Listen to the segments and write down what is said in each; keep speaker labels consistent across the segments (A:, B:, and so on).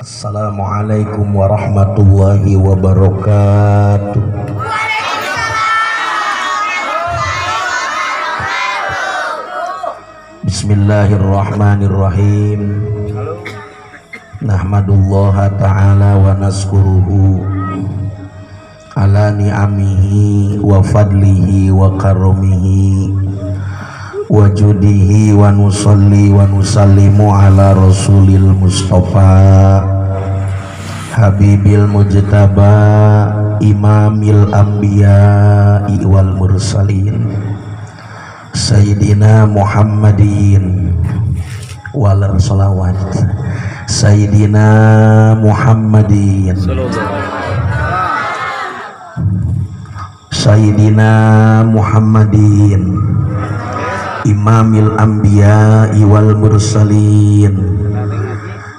A: Assalamualaikum warahmatullahi wabarakatuh. Bismillahirrahmanirrahim. Nahmadullaha ta'ala wa naskuruhu ala ni'amihi wa fadlihi wa karamihi wa judihi wa nusalli wa nusallimu ala rasulil mustafa habibil mujtaba imamil anbiya'i wal mursalin sayyidina Muhammadin walar salawat sayyidina Muhammadin sayyidina Muhammadin imamil anbiya'i wal mursalin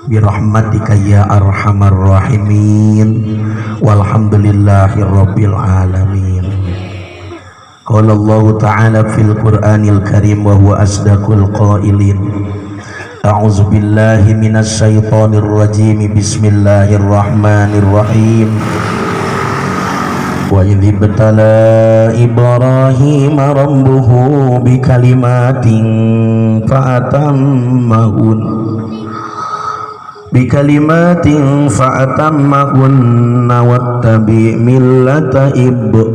A: birahmatika ya arhamar rahimin walhamdulillahi rabbil alamin. Qala Allah ta'ala fil Qur'anil karim wa huwa asdaqul qailin. A'udzu billahi minasy syaithanir rajim. Bismillahirrahmanirrahim. Wa idz ibtala Ibrahim rabbuhu bikalimatin fa'atammahun bikalimatin fa'atammahunna wattabi' millata Ibrahim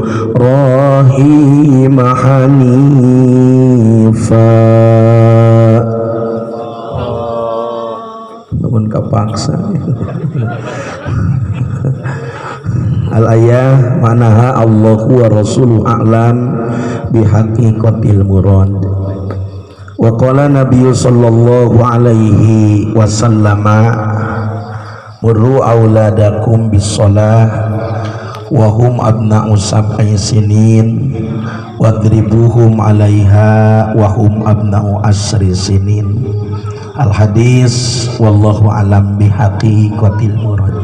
A: hanifa. Namun kapaksa al-ayah manaha Allahu wa rasuluhu a'lam bihaqiqatil murad. Wa qala nabiyyu sallallahu alaihi wasallama murru auladakum bis-shalah wa hum abna'u sab'i sinin wadribuhum 'alaiha wa hum abna'u asri sinin. Al hadis wallahu a'lam bihaqiqatil murad.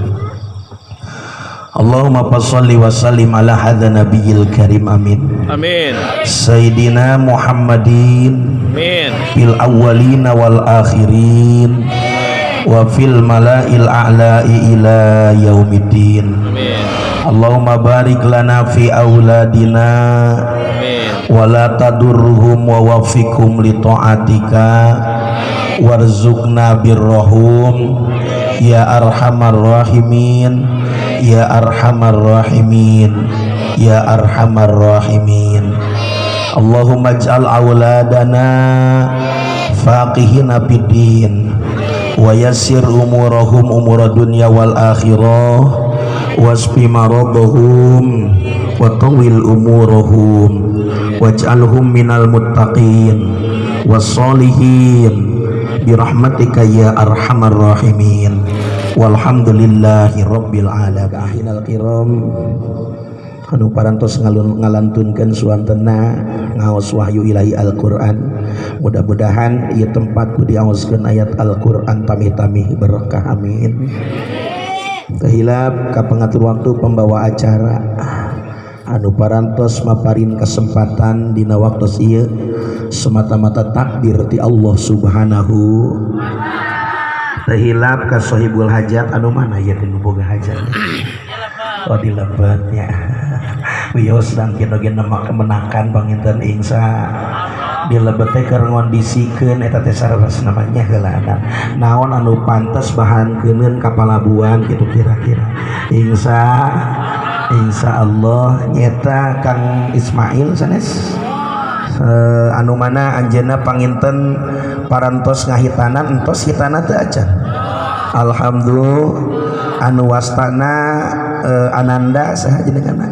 A: Allahumma shalli wa sallim ala hadza nabiyil karim. Amin.
B: Amin.
A: Sayyidina Muhammadin.
B: Amin.
A: Fil awwalina wal akhirin wa fil mala'il a'la'i ila yaumiddin.
B: Amin.
A: Allahumma barik lana fi auladina.
B: Amin.
A: Wa la tadurruhum wa waffiqhum li ta'atika warzuqna birrahum ya arhamar rahimin ya arhamar rahimin ya arhamar rahimin. Allahumma ij'al auladana faqihina fiddin wa yassir umurahum umura dunya wal akhirah wasfi maradahum wa tawil umurahum waj'alhum minal muttaqin wassolihin birahmatika ya arhamar rahimin. Walhamdulillahi rabbil alamin. Ahinal kiram anu parantos ngalantunkeun suantena ngaos wahyu ilahi Al-Qur'an. Mudah-mudahan ieu tempat ku diaoskeun ayat Al-Qur'an tamih-tamih berkah. Amin. Tehilap ka pengatur waktu pembawa acara anu parantos maparin kesempatan dina waktos ieu semata-mata takdir ti Allah Subhanahu. Tehilap ka sohibul hajat anu mana ieu teh nu boga hajat? Oh dilebet nya. Wios dan kieu oge menakan panginten ingsa dilebet teh keur ngondisikeun eta teh saleresna mah nya heulana. Naon anu pantes bahan keuneun ka palabuhan kitu kira-kira. Ingsa insya Allah nyeta Kang Ismail sanes anu mana anjeunna panginten parantos ngahitanan entos hitana teu acan. Alhamdulillah anu wastana Ananda saha jenenganna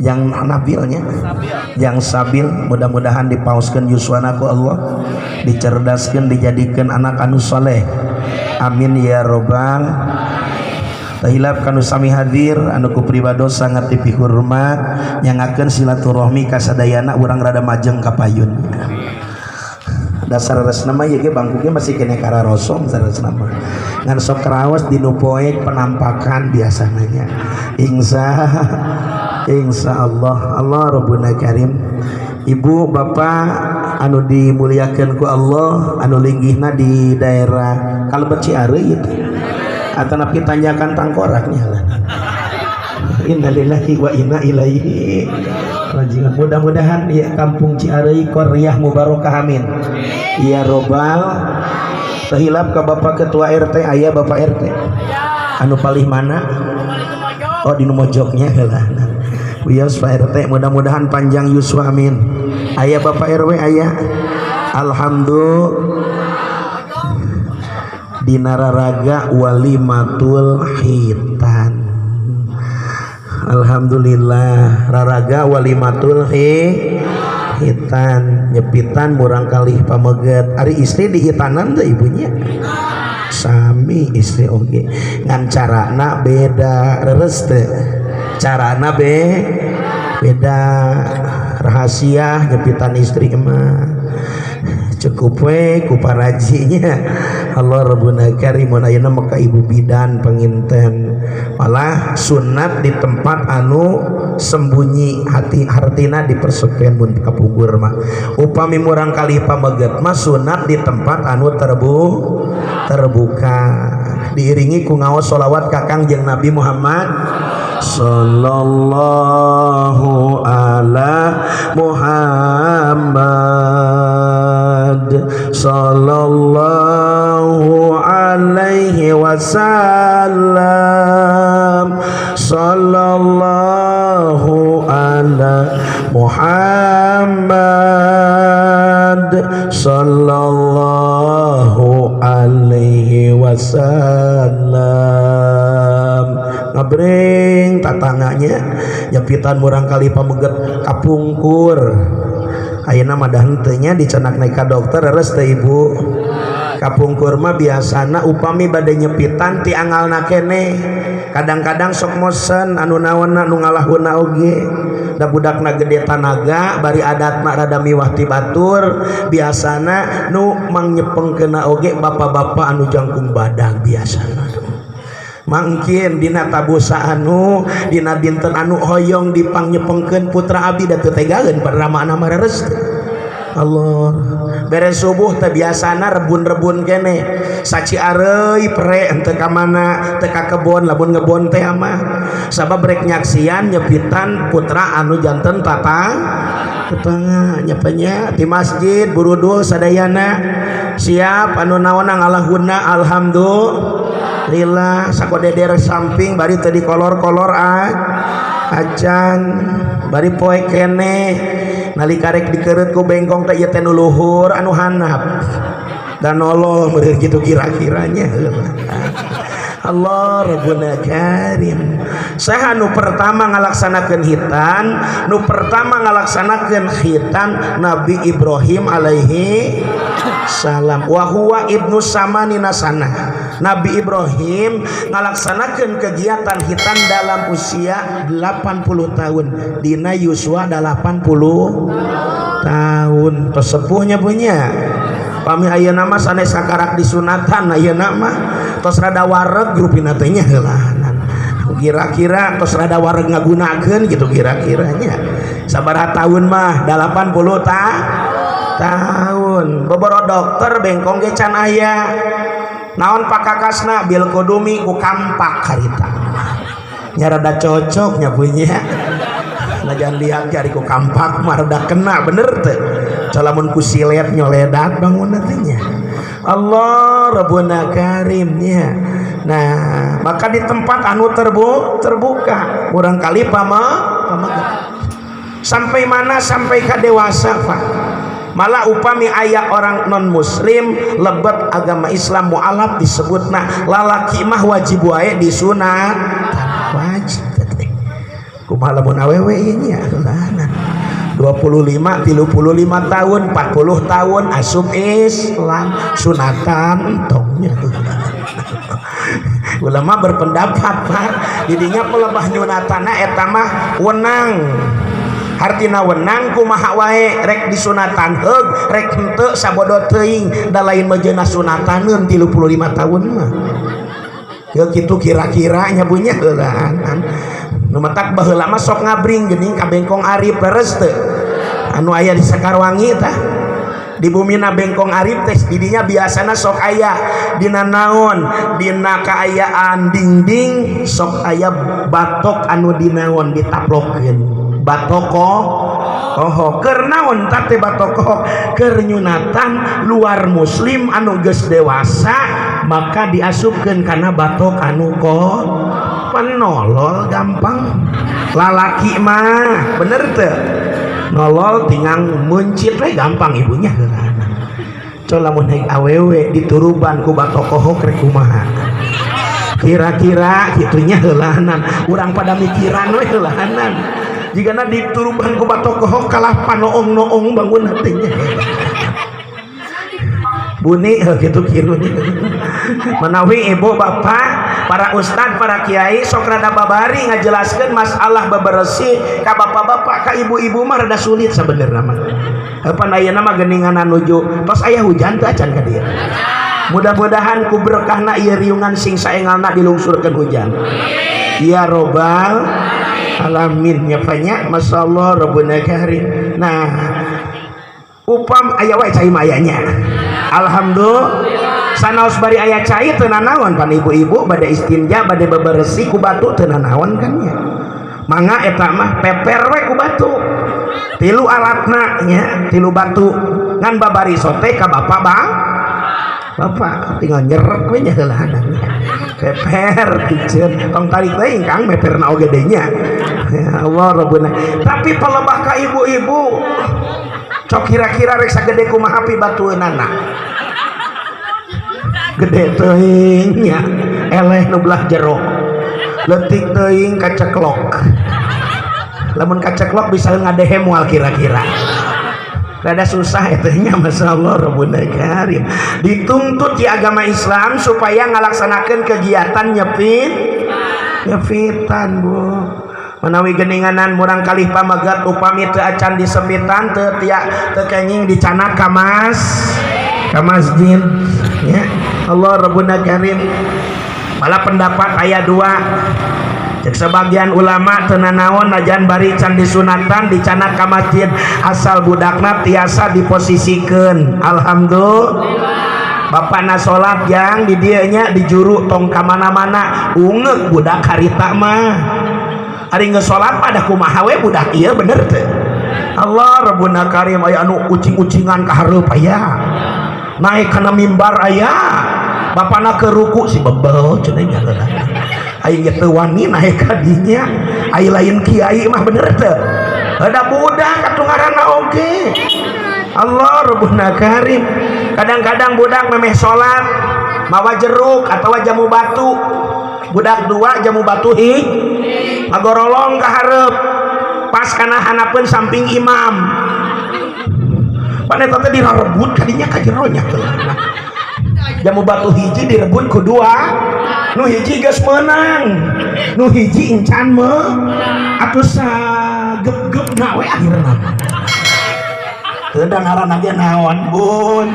A: yang nabilnya yang sabil, mudah-mudahan dipauskeun yuswana ku Allah, dicerdaskeun dijadikeun anak anu soleh. Amin ya robbal. Tahilap kanu sami hadir anu ku pribados sangat dipihormat nyangakeun silaturahmi ka sadayana urang rada majeng ka payun. Dasar resna mah ieu ge bangku ge masih keneh kararosong saresna mah. Ngan sok raos dinu poek penampakan biasana nya. Insya insya Allah Allah Rabbuna Karim. Ibu bapak anu dimuliakeun ku Allah anu linggihna di daerah Kalebet Ciareuy ieu teh. Atanapi tanjakan tangkoraknya lah. Innalillahi wa inna ilaihi rajiun. Mudah-mudahan ya kampung Ciareuy Qaryah Mubarokah, amin ya robbal. Terhilap ke Bapak Ketua RT, aya Bapak RT anu palih mana? Oh, di mojoknya heula. Wios Pak RT, mudah-mudahan panjang yuswa, amin. Aya Bapak RW? Aya, alhamdulillah. Dina raraga walimatul khitan, alhamdulillah, raraga walimatul khitan, nyepitan murang kalih pameget. Ari istri dihitanan teh ibunya? Sami, istri oge, ngan carana beda. Leres teh carana beda. Rahasia nyepitan istri mah cukup we ku parajinya. Allah Rabbuna Karimun. Ayeuna maka ibu bidan panginten malah sunat di tempat anu sembunyi, hati hartina di persepian. Mun kapungkur mah upami murang kali pameget mah sunat di tempat anu terbuka, diiringi ku ngaos sholawat ka Kangjeng Nabi Muhammad, sallallahu ala Muhammad, sallallahu alaihi wasallam, sallallahu ala Muhammad, sallallahu alaihi wasallam. Ngabring tatanganya nyepitan murang kali pameget kapungkur. Ayeuna mah dah henteu nya, dicanak naik ka dokter. Leres teh, Ibu? Kapungkur mah biasana upami bade nyepitan ti angalna keneh, kadang-kadang sok mosen anu naonna nu ngalahuna oge da budakna gede tanaga, bari adatna rada miwah ti batur. Biasana nu mangyepengkeunna oge bapak-bapak anu jangkung badag. Biasana mangkin dina tabusa anu dina dinten anu hoyong dipangyepengkeun putra abdi da teu tegaeun pada mah. Leres? Allah, beres subuh teh biasana rebun-rebun kene saci areuy pre henteu ka mana, teu ka kebon, lamun ngebon teh mah sabab rek nyaksian nyepitan putra anu janten tetangga nyepenya. Di masjid burudul sadayana siap anu naonna ngalahuna, alhamdulillah. Sakodeder samping bari teu dikolor-kolor ah acan, bari poe kene nalika rek dikereut ku bengkong teh, ieu teh nu luhur anu handap dan nolol meureun kitu kira-kiranya. Allah Rabbuna Karim. Saha nu pertama ngalaksanakeun hitan? Nu pertama ngalaksanakeun khitan Nabi Ibrahim alaihi salam, wa huwa ibnu samanina sanah. Nabi Ibrahim ngalaksanakeun kegiatan hitan dalam usia 80 tahun, dina yuswa 80 tahun. Tos sepuhnya punya. Pami ayeuna mah sanes sakarak disunatan, ayeuna mah tos rada wareg grupina teh nya heulanan, kira-kira tos rada wareg ngagunakeun gitu kira-kiranya. Sabaraha tahun mah 80 tahun. Boboro dokter bengkong ge can aya. Naon pakakasna? Bil qudumi, ku kampak harita nya. Rada cocok nya punya. Nah, jangan lihat cari ku kampak mah rada kena bener teh. Calamun ku silet nyoledat bangun nantinya. Allah Rabbuna Karimnya. Nah, maka di tempat anu terbuka murang kali pama sampai mana? Sampai ke dewasa, Pak. Malah upami aya orang non muslim lebet agama Islam, mualaf disebutna, lalaki mah wajib wae disunat, wajib teh. Kumaha lamun awewe ieu nya? 25, 35 tahun, 40 tahun asup Islam, sunatan entongnya. Ulama berpendapat, Pak, didinya pelebah nyunatana eta mah wenang. Hartina wenang kumaha wae, rek disunatan heug, rek henteu sabodo teuing, da lain mejeuna sunataneun 35 tahun mah ya kitu kira-kira nya punya heulaan. Nu matak baheula mah sok ngabring geuning ka Bengkong Arif. Leres teu? Anu aya di Sekarwangi tah. Di bumina Bengkong Arif teh didinya biasana sok aya dina naon, dina kaayaan dinding sok aya batok anu dinaon ditaplokeun batoko oh keur naon teh batoko keur nyunatan luar muslim anu geus dewasa maka diasupkeun kana batok anu ko penolol gampang lalaki mah bener teu nolol tinggal mencit we gampang ibunya heulana. Co lamun naik awewe dituruban ku batokohok rek kumaha kira-kira kitunya heulanan urang pada mikiran we heulanan jigana dituruban ku batokohok kalah panoong-noong bangun hatinya buni gitu kirunya. Manawi ibu bapak para ustad para kiai sok rada babari ngajelaskeun masalah bebersih ka bapak-bapak ka ibu-ibu mah rada sulit sabenerna mah. Pan ayeuna mah geuningan nuju tos aya hujan teu acan ka dieu. Mudah-mudahan ku berkahna ieu riungan sing saengalna dilungsurkeun hujan. Ya robbal alamin nya banyak masyaallah rabbuna karim. Nah upam aya wae cai mah ayanya. Alhamdulillah sanaos bari aya cai teu nanaon pan ibu-ibu bade istinja bade bebersih ku batu teu nanaon kan nya. Mangga eta mah peper we ku batu. Tilu alatna nya, tilu batu. Ngan babari sote ka bapak bang. Bapak tinggal nyerek we nya heulanan nya. Peper piceun tong tarik teuing Kang meperna oge deui nya. Ya Allah Rabbuna. Tapi palebah ka ibu-ibu cok kira-kira rek sagede kumaha pibatueunana. Gede teuing nya, eleh nu belah jero. Leutik teuing kaceklok. Lamun kaceklok bisa ngadehe moal kira-kira. Rada susah eta nya masyaallah Rabbuna karim. Dituntut di agama Islam supaya ngalaksanakeun kegiatan nyepit nyepitan Bu. Manawi geninganan murang kalih pamegat upami teu acan disepitan teu tia teu kenging dicanak ka masjid ya Allah Rabbuna karim. Malah pendapat aya dua cek sebagian ulama teu nanaon najan bari can disunatan dicanak ka masjid asal budakna tiasa diposisikeun. Alhamdulillah bapakna salat yang di dieu nya di juru tong ka mana-mana ungeuk budak harita mah. Ari geus salat mah da kumaha we budak ieu bener teu. Allah Rabbuna karim aya anu ucing-ucingan ka hareup aya naik kana mimbar aya bapana ke ruku si bebel cenah nya aing ge teu wani naik ka dinya ai lain kiai mah bener teu ada budak atuh ngaranna oge. Allah Rabbuna karim. Kadang-kadang budak memeh salat mawa jeruk atawa jamu batu budak dua jamu batu hi ngagorolong ka hareup pas kana hanapeun samping imam pan eta teh direbut kadinya ka jero nya teh. Jamu batu hiji direbut ku dua nu hiji geus meunang nu hiji encan me atuh sagep-gepna we akhirna teu da ngaranna ge naon bun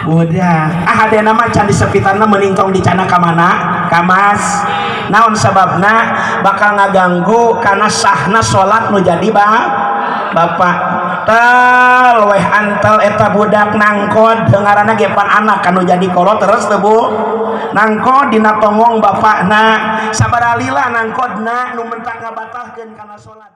A: budak ah hadena mah can disepitanna mending tong dicana ka mana ka mas naon sababna bakal ngaganggu kana sahna salat nu jadi bapak tel weh antel eta budak nangkod ngaranna ge pan anak kanu jadi kolot terus teu Bu nangkod dina tongong bapakna sabaralila nangkodna nu mentak ngabatalkeun kana salat.